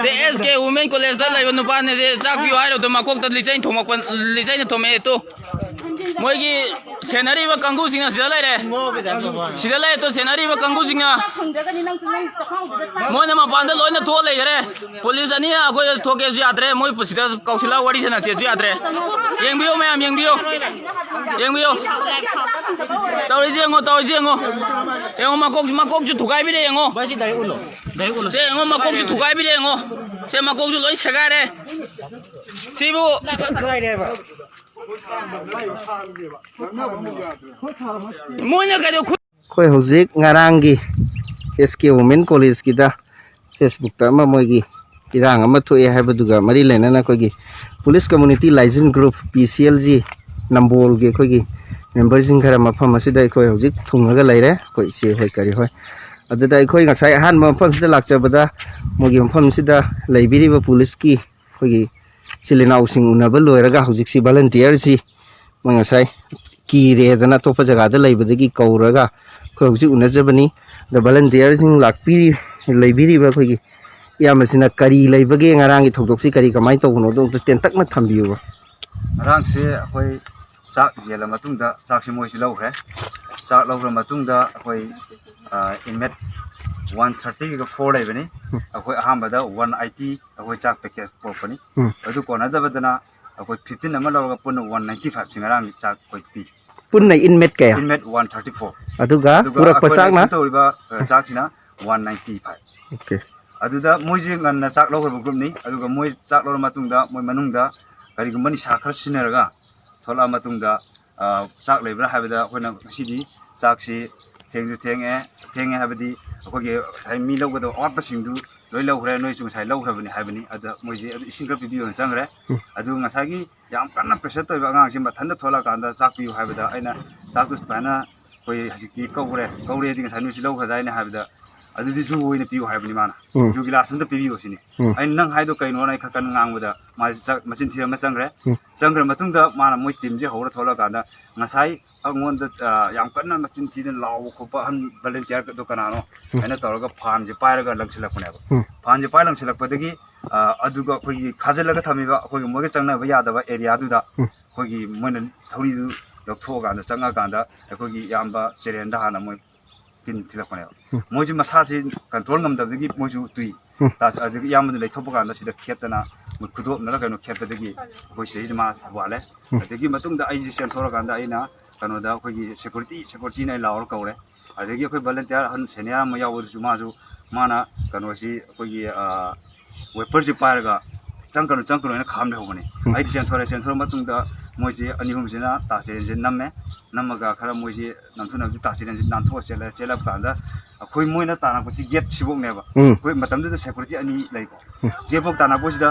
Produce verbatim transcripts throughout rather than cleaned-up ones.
ꯁꯦ, ꯑꯦꯁ ꯀꯦ women ꯀꯣꯂꯦꯖꯇ ꯂꯩꯕ ꯅꯨꯄꯥꯅꯦ꯫ ꯁꯦ, ꯆꯥꯛ ꯄꯤꯌꯨ ꯍꯥꯏꯔꯕꯗ ꯃꯀꯣꯛꯇ ꯂꯤꯆꯩꯅ ꯊꯣꯝꯃꯛꯄ, ꯂꯤꯆꯩꯅ ꯊꯣꯝꯃꯛꯑꯦ꯫ ꯇꯨ, ꯃꯣꯏꯒꯤ ꯁꯦꯟꯅꯔꯤꯕ ꯀꯥꯡꯕꯨꯁꯤꯡꯅ ꯁꯤꯗ ꯂꯩꯔꯦ꯫ ꯁꯤꯗ ꯂꯩꯔꯦ꯫ ꯇꯨ, ꯁꯦꯟꯅꯔꯤꯕ ꯀꯥꯡꯕꯨꯁꯤꯡꯅ, ꯃꯣꯏꯅ ꯃꯄꯥꯟꯗ ꯂꯣꯏꯅ ꯊꯣꯛꯑ ꯂꯩꯈꯔꯦ꯫ ꯄꯨꯂꯤꯁ ꯑꯅꯤꯅ ꯑꯩꯈꯣꯏ ꯊꯣꯛꯀꯦꯁꯨ ꯌꯥꯗ꯭ꯔꯦ, ꯃꯣꯏ ꯁꯤꯗ ꯀꯧꯁꯤꯜꯂꯒ ꯋꯥꯔꯤ ꯁꯥꯟꯅꯁꯦꯁꯨ ꯌꯥꯗ꯭ꯔꯦ꯫ ꯌꯦꯡꯕꯤꯌꯨ ꯃꯌꯥꯝ, ꯌꯦꯡꯕꯤꯌꯨ, ꯌꯦꯡꯕꯤꯌꯨ꯫ ꯇꯧꯔꯤꯁꯦ ꯌꯦꯡꯉꯣ, ꯇꯧꯔꯤꯁꯦ ꯌꯦꯡꯉꯣ꯫ ꯌꯦꯡꯉꯣ, ꯃꯀꯣꯛ, ꯃꯀꯣꯛꯁꯨ ꯊꯨꯒꯥꯏꯕꯤꯔꯦ ꯌꯦꯡꯉꯣ꯫ ꯚꯥꯏ, ꯁꯤ ꯗꯥꯏꯔꯦꯛ ꯎꯠꯂꯣ꯫ ꯗꯥꯏꯔꯦꯛ ꯎꯠꯂꯣ꯫ ꯁꯦ ꯌꯦꯡꯉꯣ, ꯃꯀꯣꯛꯁꯨ ꯊꯨꯒꯥꯏꯕꯤꯔꯦ ꯌꯦꯡꯉꯣ꯫ ꯁꯦ, ꯃꯀꯣꯛꯁꯨ ꯂꯣꯏ ꯁꯦꯒꯥꯏꯔꯦ꯫ ꯁꯤꯕꯨ ꯈꯤꯇꯪ ꯊꯨꯒꯥꯏꯔꯦꯕ꯫ ꯃꯣꯏꯅ ꯀꯩꯗꯧ ꯈꯨꯠ ꯑꯩꯈꯣꯏ ꯍꯧꯖꯤꯛ ꯉꯔꯥꯡꯒꯤ ꯑꯦꯁ ꯀꯦ ꯋꯨꯃꯦꯟ ꯀꯣꯂꯦꯖꯀꯤꯗ Facebook-ꯇ ꯑꯃ ꯃꯣꯏꯒꯤ ꯏꯔꯥꯡ ꯑꯃ ꯊꯣꯛꯑꯦ ꯍꯥꯏꯕꯗꯨꯒ ꯃꯔꯤ ꯂꯩꯅꯅ ꯑꯩꯈꯣꯏꯒꯤ ꯄꯨꯂꯤꯁ ꯀꯝꯃꯨꯅꯤꯇꯤ ꯂꯥꯏꯖꯟ ꯒ꯭ꯔꯨꯞ, ꯄꯤ ꯁꯤ ꯑꯦꯜ ꯖꯤ, ꯅꯝꯕꯣꯜꯒꯤ ꯑꯩꯈꯣꯏꯒꯤ ꯃꯦꯝꯕꯔꯁꯤꯡ ꯈꯔ ꯃꯐꯝ ꯑꯁꯤꯗ ꯑꯩꯈꯣꯏ ꯍꯧꯖꯤꯛ ꯊꯨꯡꯉꯒ ꯂꯩꯔꯦ, ꯑꯩꯈꯣꯏ ꯏꯆꯦ ꯍꯣꯏ ꯀꯔꯤ ꯍꯣꯏ꯫ ꯑꯗꯨꯗ ꯑꯩꯈꯣꯏ ꯉꯁꯥꯏ ꯑꯍꯥꯟꯕ ꯃꯐꯝꯁꯤꯗ ꯂꯥꯛꯆꯕꯗ ꯃꯣꯏꯒꯤ ꯃꯐꯝꯁꯤꯗ ꯂꯩꯕꯤꯔꯤꯕ ꯄꯨꯂꯤꯁꯀꯤ ꯑꯩꯈꯣꯏꯒꯤ ꯏꯆꯤꯜ ꯏꯅꯥꯎꯁꯤꯡ ꯎꯅꯕ ꯂꯣꯏꯔꯒ ꯍꯧꯖꯤꯛꯁꯤ ꯚꯣꯂꯟꯇꯤꯌꯔꯁꯤ ꯃꯣꯏ ꯉꯁꯥꯏ ꯀꯤꯔꯦꯗꯅ ꯑꯇꯣꯞꯄ ꯖꯒꯥꯗ ꯂꯩꯕꯗꯒꯤ ꯀꯧꯔꯒ ꯑꯩꯈꯣꯏ ꯍꯧꯖꯤꯛ ꯎꯅꯖꯕꯅꯤ꯫ ꯑꯗꯣ ꯚꯣꯂꯟꯇꯤꯌꯔꯁꯤꯡ ꯂꯥꯛꯄꯤꯔꯤ, ꯂꯩꯕꯤꯔꯤꯕ ꯑꯩꯈꯣꯏꯒꯤ ꯏꯌꯥꯝꯕꯁꯤꯅ ꯀꯔꯤ ꯂꯩꯕꯒꯦ, ꯉꯔꯥꯡꯒꯤ ꯊꯧꯗꯣꯛꯁꯤ ꯀꯔꯤ ꯀꯃꯥꯏꯅ ꯇꯧꯕꯅꯣꯗꯣ ꯑꯝꯇ ꯇꯦꯟꯇꯛꯅ ꯊꯝꯕꯤꯌꯨꯕ꯫ ꯉꯔꯥꯡꯁꯦ ꯑꯩꯈꯣꯏ ꯆꯥꯛ ꯌꯦꯜꯂ ꯃꯇꯨꯡꯗ ꯆꯥꯛꯁꯦ ꯃꯣꯏꯁꯨ ꯂꯧꯈ꯭ꯔꯦ꯫ ꯆꯥꯛ ꯂꯧꯈ꯭ꯔ ꯃꯇꯨꯡꯗ ꯑꯩꯈꯣꯏ, ꯑ, inmate one thirty-ꯒ four ꯂꯩꯕꯅꯤ꯫ ꯑꯩꯈꯣꯏ ꯑꯍꯥꯟꯕꯗ one eighty ꯑꯩꯈꯣꯏ ꯆꯥꯛ package ꯄꯨꯔꯛꯄꯅꯤ꯫ ꯎꯝ꯫ ꯑꯗꯨ ꯀꯣꯟꯅꯗꯕꯗꯅ ꯑꯩꯈꯣꯏ fifteen ꯑꯃ ꯂꯧꯔꯒ ꯄꯨꯟꯅ one ninety-five ꯁꯤ ꯉꯔꯥꯡꯒꯤ ꯆꯥꯛ ꯑꯩꯈꯣꯏ ꯄꯤ꯫ ꯄꯨꯟꯅ inmate ꯀꯌꯥ? Inmate one thirty-four꯫ ꯑꯗꯨꯒ ꯑꯗꯨꯒ ꯄꯨꯔꯛꯄ ꯑꯩꯈꯣꯏꯅ ꯆꯥꯛꯅ? Receive ꯇꯧꯔꯤꯕ, ꯑ, ꯆꯥꯛꯁꯤꯅ one ninety-five꯫ OK꯫ ꯑꯗꯨꯗ ꯃꯣꯏꯁꯦ ꯉꯟꯅ ꯆꯥꯛ ꯂꯧꯈ꯭ꯔꯕ groupꯅꯤ꯫ ꯑꯗꯨꯒ ꯃꯣꯏ ꯆꯥꯛ ꯂꯧꯔ ꯃꯇꯨꯡꯗ ꯃꯣꯏ ꯃꯅꯨꯡꯗ ꯀꯔꯤꯒꯨꯝꯕ ꯅꯤꯁꯥ ꯈꯔ ꯁꯤꯖꯤꯟꯅꯔꯒ ꯊꯣꯛꯂꯛꯑ ꯃꯇꯨꯡꯗ, ꯑ, ꯆꯥꯛ ꯂꯩꯕ꯭ꯔꯥ ꯍꯥꯏꯕꯗ ꯑꯩꯈꯣꯏꯅ ꯉꯁꯤꯗꯤ ꯆꯥꯛꯁꯤ ꯊꯦꯡꯁꯨ ꯊꯦꯡꯉꯦ, ꯊꯦꯡꯉꯦ ꯍꯥꯏꯕꯗꯤ ꯑꯩꯈꯣꯏꯒꯤ ꯉꯁꯥꯏ ꯃꯤ ꯂꯧꯒꯗꯕ ꯑꯋꯥꯠꯄꯁꯤꯡꯗꯨ ꯂꯣꯏ ꯂꯧꯈ꯭ꯔꯦ, ꯅꯣꯏꯁꯨ ꯉꯁꯥꯏ ꯂꯧꯈ꯭ꯔꯕꯅꯤ ꯍꯥꯏꯕꯅꯤ꯫ ꯑꯗ ꯃꯣꯏꯁꯦ ꯑꯗꯨ ꯏꯁꯤꯡ ꯈꯔ ꯄꯤꯕꯤꯌꯣꯅ ꯆꯪꯈ꯭ꯔꯦ꯫ ꯎꯝ꯫ ꯑꯗꯨ ꯉꯁꯥꯏꯒꯤ ꯌꯥꯝ ꯀꯟꯅ pressure ꯇꯧꯔꯤꯕ ꯑꯉꯥꯡꯁꯤ ꯃꯊꯟꯇ ꯊꯣꯛꯂꯛꯑꯀꯥꯟꯗ ꯆꯥꯛ ꯄꯤꯌꯨ ꯍꯥꯏꯕꯗ ꯑꯩꯅ ꯆꯥꯛꯇꯨ ꯁꯨꯃꯥꯏꯅ ꯑꯩꯈꯣꯏ ꯍꯧꯖꯤꯛꯇꯤ ꯀꯧꯈ꯭ꯔꯦ, ꯀꯧꯔꯦꯗꯤ ꯉꯁꯥꯏ ꯅꯣꯏꯁꯨ ꯂꯧꯈ꯭ꯔꯗꯥꯏꯅꯦ ꯍꯥꯏꯕꯗ ꯑꯗꯨꯗꯤ ꯖꯨ ꯑꯣꯏꯅ ꯄꯤꯌꯨ ꯍꯥꯏꯕꯅꯤ ꯃꯥꯅ꯫ ꯎꯝ꯫ ꯖꯨ ꯒꯤꯂꯥꯁ ꯑꯝꯇ ꯄꯤꯕꯤꯌꯣ ꯁꯤꯅꯤ꯫ ꯎꯝ꯫ ꯑꯩꯅ ꯅꯪ ꯍꯥꯏꯗꯣ ꯀꯩꯅꯣꯅ ꯑꯩ ꯈꯔ ꯀꯟꯅ ꯉꯥꯡꯕꯗ ꯃꯥꯁꯦ ꯆ-, ꯃꯆꯤꯟ ꯊꯤꯔ ꯑꯃ ꯆꯪꯈ꯭ꯔꯦ꯫ ꯎꯝ꯫ ꯆꯪꯈ꯭ꯔ ꯃꯇꯨꯡꯗ ꯃꯥꯅ ꯃꯣꯏ ꯇꯤꯝꯁꯦ ꯍꯧꯔ ꯊꯣꯛꯂꯛꯑꯀꯥꯟꯗ ꯉꯁꯥꯏ ꯑꯩꯉꯣꯟꯗ, ꯑ, ꯌꯥꯝ ꯀꯟꯅ ꯃꯆꯤꯟ ꯊꯤꯅ ꯂꯥꯎꯕ ꯈꯣꯠꯄ ꯑꯍꯟ ꯚꯣꯂꯟꯇꯤꯌꯔꯗꯣ ꯀꯅꯥꯅꯣ ꯎꯝ꯫ ꯍꯥꯏꯅ ꯇꯧꯔꯒ ꯐꯥꯟꯁꯦ ꯄꯥꯏꯔꯒ ꯂꯪꯁꯤꯜꯂꯛꯄꯅꯦꯕ꯫ ꯎꯝ꯫ ꯐꯥꯟꯁꯦ ꯄꯥꯏꯔ ꯂꯪꯁꯤꯜꯂꯛꯄꯗꯒꯤ, ꯑ, ꯑꯗꯨꯒ ꯑꯩꯈꯣꯏꯒꯤ ꯈꯥꯖꯤꯜꯂꯒ ꯊꯝꯃꯤꯕ ꯑꯩꯈꯣꯏꯒꯤ ꯃꯣꯏꯒ ꯆꯪꯅꯕ ꯌꯥꯗꯕ ꯑꯦꯔꯤꯌꯥꯗꯨꯗ ꯎꯝ꯫ ꯑꯩꯈꯣꯏꯒꯤ ꯃꯣꯏꯅ ꯊꯧꯔꯤꯗꯨ ꯂꯧꯊꯣꯛꯑꯀꯥꯟꯗ ꯆꯪꯉꯀꯥꯟꯗ ꯑꯩꯈꯣꯏꯒꯤ ꯏꯌꯥꯝꯕ ꯆꯦꯔꯦꯟꯗ ꯍꯥꯟꯅ ꯃꯣꯏ ꯀꯤꯟ ꯊꯤꯜꯂꯛꯄꯅꯦꯕ꯫ ꯎꯝ꯫ ꯃꯣꯏꯁꯦ ꯃꯁꯥꯁꯦ ꯀꯟꯇ꯭ꯔꯣꯜ ꯉꯝꯗꯕꯗꯒꯤ ꯃꯣꯏꯁꯨ ꯇꯨꯏ꯫ ꯎꯝ꯫ ꯇꯥ-, ꯑꯗꯒꯤ ꯏꯌꯥꯝꯕꯗ ꯂꯩꯊꯣꯛꯄ ꯀꯥꯟꯗ ꯁꯤꯗ ꯈꯦꯠꯇꯅ ꯃꯣꯏ ꯈꯨꯗꯣꯞꯅꯔ ꯀꯩꯅꯣ ꯈꯦꯠꯄꯗꯒꯤ ꯑꯩꯈꯣꯏ ꯁꯤꯗꯩꯁꯤꯗ ꯃꯥ ꯋꯥꯠꯂꯦ꯫ ꯎꯝ꯫ ꯑꯗꯒꯤ ꯃꯇꯨꯡꯗ ꯑꯩꯁꯦ ꯆꯦꯟꯊꯣꯔꯀꯥꯟꯗ ꯑꯩꯅ ꯀꯩꯅꯣꯗ ꯑꯩꯈꯣꯏꯒꯤ ꯁꯦꯀ꯭ꯌꯨꯔꯤꯇꯤ, ꯁꯦꯀ꯭ꯌꯨꯔꯤꯇꯤꯅ ꯑꯩ ꯂꯥꯎꯔ ꯀꯧꯔꯦ꯫ ꯑꯗꯒꯤ ꯑꯩꯈꯣꯏ ꯚꯣꯂꯟꯇꯤꯌꯔ ꯑꯍꯟ ꯁꯦꯅꯤꯌꯔ ꯑꯃ ꯌꯥꯎꯕꯗꯨꯁꯨ ꯃꯥꯁꯨ ꯃꯥꯅ ꯀꯩꯅꯣꯁꯤ ꯑꯩꯈꯣꯏꯒꯤ, ꯑ, ꯋꯦꯄꯔꯁꯤ ꯄꯥꯏꯔꯒ "ꯆꯪꯒꯅꯨ, ꯆꯪꯒꯅꯨ" ꯍꯥꯏꯅ ꯈꯥꯝ ꯂꯩꯍꯧꯕꯅꯤ꯫ ꯎꯝ꯫ ꯑꯩꯗꯤ ꯆꯦꯟꯊꯣꯔꯛꯑꯦ꯫ ꯆꯦꯟꯊꯣꯔꯛꯑ ꯃꯇꯨꯡꯗ ꯃꯣꯏꯁꯦ ꯑꯅꯤ ꯑꯍꯨꯝꯁꯤꯅ ꯇꯥ ꯆꯦꯔꯦꯟꯁꯦ ꯅꯝꯃꯦ꯫ ꯅꯝꯃꯒ ꯈꯔ ꯃꯣꯏꯁꯦ ꯅꯝꯊꯣꯛꯅꯕꯗꯤ ꯇꯥ ꯆꯦꯔꯦꯟꯁꯦ ꯅꯥꯟꯊꯣꯛꯑ ꯆꯦꯜꯂꯦ꯫ ꯆꯦꯜꯂꯛꯄ ꯀꯥꯟꯗ ꯑꯩꯈꯣꯏ ꯃꯣꯏꯅ ꯇꯥꯟꯅꯔꯛꯄꯁꯤ ꯒꯦꯠ ꯁꯤꯐꯧꯅꯦꯕ꯫ ꯎꯝ꯫ ꯑꯩꯈꯣꯏ ꯃꯇꯝꯗꯨꯗ ꯁꯦꯀ꯭ꯌꯨꯔꯤꯇꯤ ꯑꯅꯤ ꯂꯩꯀꯣ꯫ ꯒꯦꯠꯐꯧ ꯇꯥꯟꯅꯔꯛꯄꯁꯤꯗ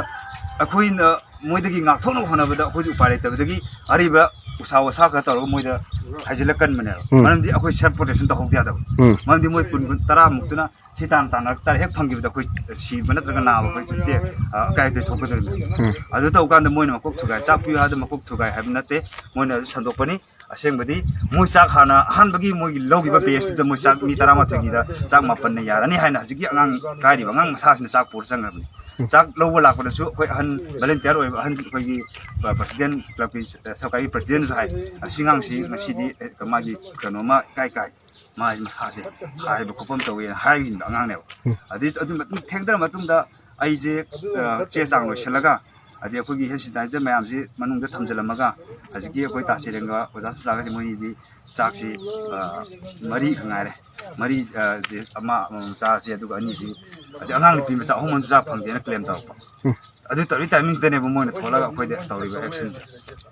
ꯑꯩꯈꯣꯏꯅ ꯃꯣꯏꯗꯒꯤ ꯉꯥꯛꯊꯣꯛꯅꯕ ꯍꯣꯠꯅꯕꯗ ꯑꯩꯈꯣꯏꯗꯤ ꯎꯄꯥꯏ ꯂꯩꯇꯕꯗꯒꯤ ꯑꯔꯤꯕ ꯎꯁꯥ ꯋꯥꯁꯥ ꯈꯔ ꯇꯧꯔꯒ ꯃꯣꯏꯗ ꯍꯥꯏꯖꯤꯜꯂ ꯀꯟꯕꯅꯦꯕ꯫ ꯎꯝ꯫ ꯃꯔꯝꯗꯤ ꯑꯩꯈꯣꯏ ꯁꯦꯜꯐ ꯄ꯭ꯔꯣꯇꯦꯛꯁꯟ ꯇꯧꯍꯧꯗ ꯌꯥꯗꯕ꯫ ꯎꯝ꯫ ꯃꯔꯝꯗꯤ ꯃꯣꯏ ꯀꯨꯟ, ꯀꯨꯟ, ꯇꯔꯥꯃꯨꯛꯇꯨꯅ ꯁꯤ ꯇꯥꯟ ꯇꯥꯟꯅꯔꯛ ꯇꯥꯔꯦ, ꯍꯦꯛ ꯐꯪꯈꯤꯕꯗ ꯑꯩꯈꯣꯏ ꯁꯤꯕ ꯅꯠꯇ꯭ꯔꯒ ꯅꯥꯕ ꯑꯩꯈꯣꯏ ꯇꯦꯛ-, ꯑ, ꯑꯀꯥꯏ ꯑꯇꯣꯏ ꯊꯣꯛꯀꯗꯣꯔꯤꯕꯅꯤ꯫ ꯎꯝ꯫ ꯑꯗꯨ ꯇꯧ ꯀꯥꯟꯗ ꯃꯣꯏꯅ ꯃꯀꯣꯛ ꯊꯨꯒꯥꯏ, ꯆꯥꯛ ꯄꯤꯌꯨ ꯍꯥꯏꯕꯗ ꯃꯀꯣꯛ ꯊꯨꯒꯥꯏ ꯍꯥꯏꯕ ꯅꯠꯇꯦ, ꯃꯣꯏꯅ ꯑꯗꯨ ꯁꯟꯗꯣꯛꯄꯅꯤ꯫ ꯑꯁꯦꯡꯕꯗꯤ ꯃꯣꯏ ꯆꯥꯛ ꯍꯥꯟꯅ ꯑꯍꯥꯟꯕꯒꯤ ꯃꯣꯏꯒꯤ ꯂꯧꯈꯤꯕ ꯕꯦꯁꯇꯨꯗ ꯃꯣꯏ ꯆꯥꯛ ꯃꯤ ꯇꯔꯥꯃꯥꯊꯣꯏꯒꯤꯗ ꯆꯥꯛ ꯃꯥꯄꯟꯅ ꯌꯥꯔꯅꯤ ꯍꯥꯏꯅ ꯍꯧꯖꯤꯛꯀꯤ ꯑꯉꯥꯡ ꯀꯥꯏꯔꯤꯕ ꯑꯉꯥꯡ ꯃꯁꯥꯁꯤꯅ ꯆꯥꯛ ꯄꯨꯔ ꯆꯪꯈ꯭ꯔꯕꯅꯤ꯫ ꯆꯥꯛ ꯂꯧꯕ ꯂꯥꯛꯄꯗꯁꯨ ꯑꯩꯈꯣꯏ ꯑꯍꯟ ꯚꯣꯂꯟꯇꯤꯌꯔ ꯑꯣꯏꯕ ꯑꯍꯟ ꯑꯩꯈꯣꯏꯒꯤ, ꯑ, ꯄ꯭ꯔꯁꯤꯗꯦꯟ, ꯀ꯭ꯂꯕꯀꯤ, ꯑ, ꯁꯔꯀꯥꯔꯒꯤ ꯄ꯭ꯔꯁꯤꯗꯦꯟꯁꯨ ꯍꯥꯏ, "ꯑꯁꯤ ꯑꯉꯥꯡꯁꯤ ꯉꯁꯤꯗꯤ ꯍꯦꯛꯇ ꯃꯥꯒꯤ ꯀꯩꯅꯣꯝꯃ ꯏꯀꯥꯏ ꯀꯥꯏ, ꯃꯥꯒꯤ ꯃꯁꯥꯁꯦ ꯍꯥꯏꯕ ꯈꯣꯠꯄ ꯑꯃ ꯇꯧꯋꯦꯅ" ꯍꯥꯏꯈꯤꯕ ꯑꯉꯥꯡꯅꯦꯕ꯫ ꯑꯗꯨ, ꯑꯗꯨ ꯃꯇꯨꯡ ꯊꯦꯡꯊꯔ ꯃꯇꯨꯡꯗ ꯑꯩꯁꯦ, ꯑ, ꯆꯦ ꯆꯥꯡ ꯂꯣꯏꯁꯤꯜꯂꯒ, ꯑꯗꯩ ꯑꯩꯈꯣꯏꯒꯤ ꯍꯦꯟ ꯁꯦꯅꯤꯇꯥꯏꯖꯔ ꯃꯌꯥꯝꯁꯤ ꯃꯅꯨꯡꯗ ꯊꯝꯖꯤꯜꯂꯝꯃꯒ, ꯍꯧꯖꯤꯛꯀꯤ ꯑꯩꯈꯣꯏ ꯇꯥ ꯆꯦꯔꯦꯟꯒ ꯑꯣꯖꯥ ꯁꯨꯖꯥꯒꯁꯦ ꯃꯣꯏꯅꯤꯗꯤ ꯆꯥꯛꯁꯤ, ꯑ, ꯃꯔꯤ ꯈꯛ ꯉꯥꯏꯔꯦ꯫ ꯃꯔꯤ, ꯑ, ꯗꯤ ꯑꯃ ꯑꯃꯃꯝ ꯆꯥꯔꯁꯤ, ꯑꯗꯨꯒ ꯑꯅꯤꯁꯤ, ꯑꯗꯩ ꯑꯉꯥꯡ ꯅꯨꯄꯤ ꯃꯆꯥ ꯑꯍꯨꯝ ꯑꯃꯁꯨ ꯆꯥ ꯐꯪꯗꯦꯅ ꯀ꯭ꯂꯦꯝ ꯇꯧꯔꯛꯄ꯫ ꯑꯗꯨ ꯇꯧꯔꯤ ꯇꯥꯏꯃꯤꯡꯁꯤꯗꯅꯦꯕ ꯃꯣꯏꯅ ꯊꯣꯛꯂꯒ ꯑꯩꯈꯣꯏꯗ ꯇꯧꯔꯤꯕ ꯑꯦꯛꯁꯟꯁꯦ꯫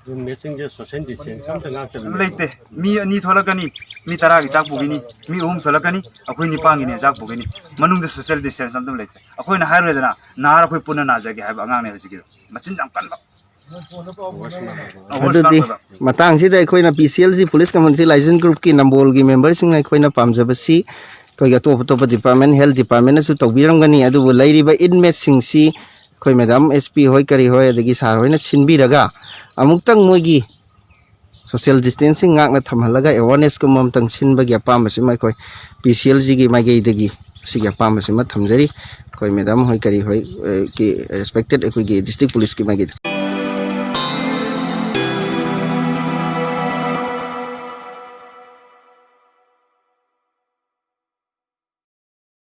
ꯔꯨꯝꯃꯦꯠꯁꯤꯡꯁꯦ ꯁꯣꯁꯦꯜ ꯗꯤꯁꯇꯦꯟꯁ ꯑꯝꯇ ꯉꯥꯛꯇꯕꯤꯅꯦ꯫ ꯂꯩꯇꯦ꯫ ꯃꯤ ꯑꯅꯤ ꯊꯣꯛꯂꯛꯀꯅꯤ, ꯃꯤ ꯇꯔꯥꯒꯤ ꯆꯥꯛ ꯄꯨꯈꯤꯅꯤ, ꯃꯤ ꯑꯍꯨꯝ ꯊꯣꯛꯂꯛꯀꯅꯤ, ꯑꯩꯈꯣꯏ ꯅꯤꯄꯥꯟꯒꯤꯅꯦ ꯆꯥꯛ ꯄꯨꯈꯤꯅꯤ꯫ ꯃꯅꯨꯡꯗ ꯁꯣꯁꯦꯜ ꯗꯤꯁꯇꯦꯟꯁ ꯑꯝꯇ ꯂꯩꯇꯦ꯫ ꯑꯩꯈꯣꯏꯅ ꯍꯥꯏꯔꯨꯔꯦꯗꯅ, "ꯅꯥꯔ ꯑꯩꯈꯣꯏ ꯄꯨꯟꯅ ꯅꯥꯖꯒꯦ" ꯍꯥꯏꯕ ꯑꯉꯥꯡꯅꯦ ꯍꯧꯖꯤꯛꯀꯤꯗꯣ꯫ ꯃꯆꯤꯟ ꯌꯥꯝ ꯀꯟꯕ꯫ ꯑꯗꯨꯗꯤ ꯃꯇꯥꯡꯁꯤꯗ ꯑꯩꯈꯣꯏꯅ ꯄꯤ C L C police community ꯂꯥꯏꯖꯦꯟꯁ ꯒ꯭ꯔꯨꯞꯀꯤ ꯅꯝꯕꯣꯜꯒꯤ ꯃꯦꯝꯕꯔꯁꯤꯡꯅ ꯑꯩꯈꯣꯏꯅ ꯄꯥꯝꯖꯕꯁꯤ ꯑꯩꯈꯣꯏꯒꯤ ꯑꯇꯣꯞ ꯑꯇꯣꯞꯄ ꯗꯤꯄꯥꯔꯠꯃꯦꯟ, ꯍꯦꯜꯊ ꯗꯤꯄꯥꯔꯠꯃꯦꯟꯅꯁꯨ ꯇꯧꯕꯤꯔꯝꯒꯅꯤ꯫ ꯑꯗꯨꯕꯨ ꯂꯩꯔꯤꯕ ꯏꯟꯃꯦꯠꯁꯤꯡꯁꯤ ꯑꯩꯈꯣꯏ ꯃꯦꯗꯥꯝ ꯑꯦꯁ ꯄꯤ ꯍꯣꯏ ꯀꯔꯤ ꯍꯣꯏ ꯑꯗꯒꯤ ꯁꯥꯔ ꯍꯣꯏꯅ ꯁꯤꯟꯕꯤꯔꯒ ꯑꯃꯨꯛꯇꯪ ꯃꯣꯏꯒꯤ ꯁꯣꯁꯤꯌꯦꯜ ꯗꯤꯁꯇꯦꯟꯁꯤꯡ ꯉꯥꯛꯅ ꯊꯝꯍꯜꯂꯒ ꯑꯦꯋꯥꯔꯅꯦꯁꯀꯨꯝꯕ ꯑꯃꯇꯪ ꯁꯤꯟꯕꯒꯤ ꯑꯄꯥꯝꯕꯁꯤꯃ ꯑꯩꯈꯣꯏ ꯄꯤ ꯁꯤ ꯑꯦꯜ ꯖꯤꯒꯤ ꯃꯥꯏꯀꯩꯗꯒꯤ ꯁꯤꯒꯤ ꯑꯄꯥꯝꯕꯁꯤꯃ ꯊꯝꯖꯔꯤ꯫ ꯑꯩꯈꯣꯏ ꯃꯦꯗꯥꯝ ꯍꯣꯏ ꯀꯔꯤ ꯍꯣꯏ, ꯑ, ꯒꯤ ꯔꯦꯁꯄꯦꯛꯇꯦꯠ ꯑꯩꯈꯣꯏꯒꯤ ꯗꯤꯁꯇ꯭ꯔꯤꯛ ꯄꯨꯂꯤꯁꯀꯤ ꯃꯥꯏꯀꯩꯗ꯫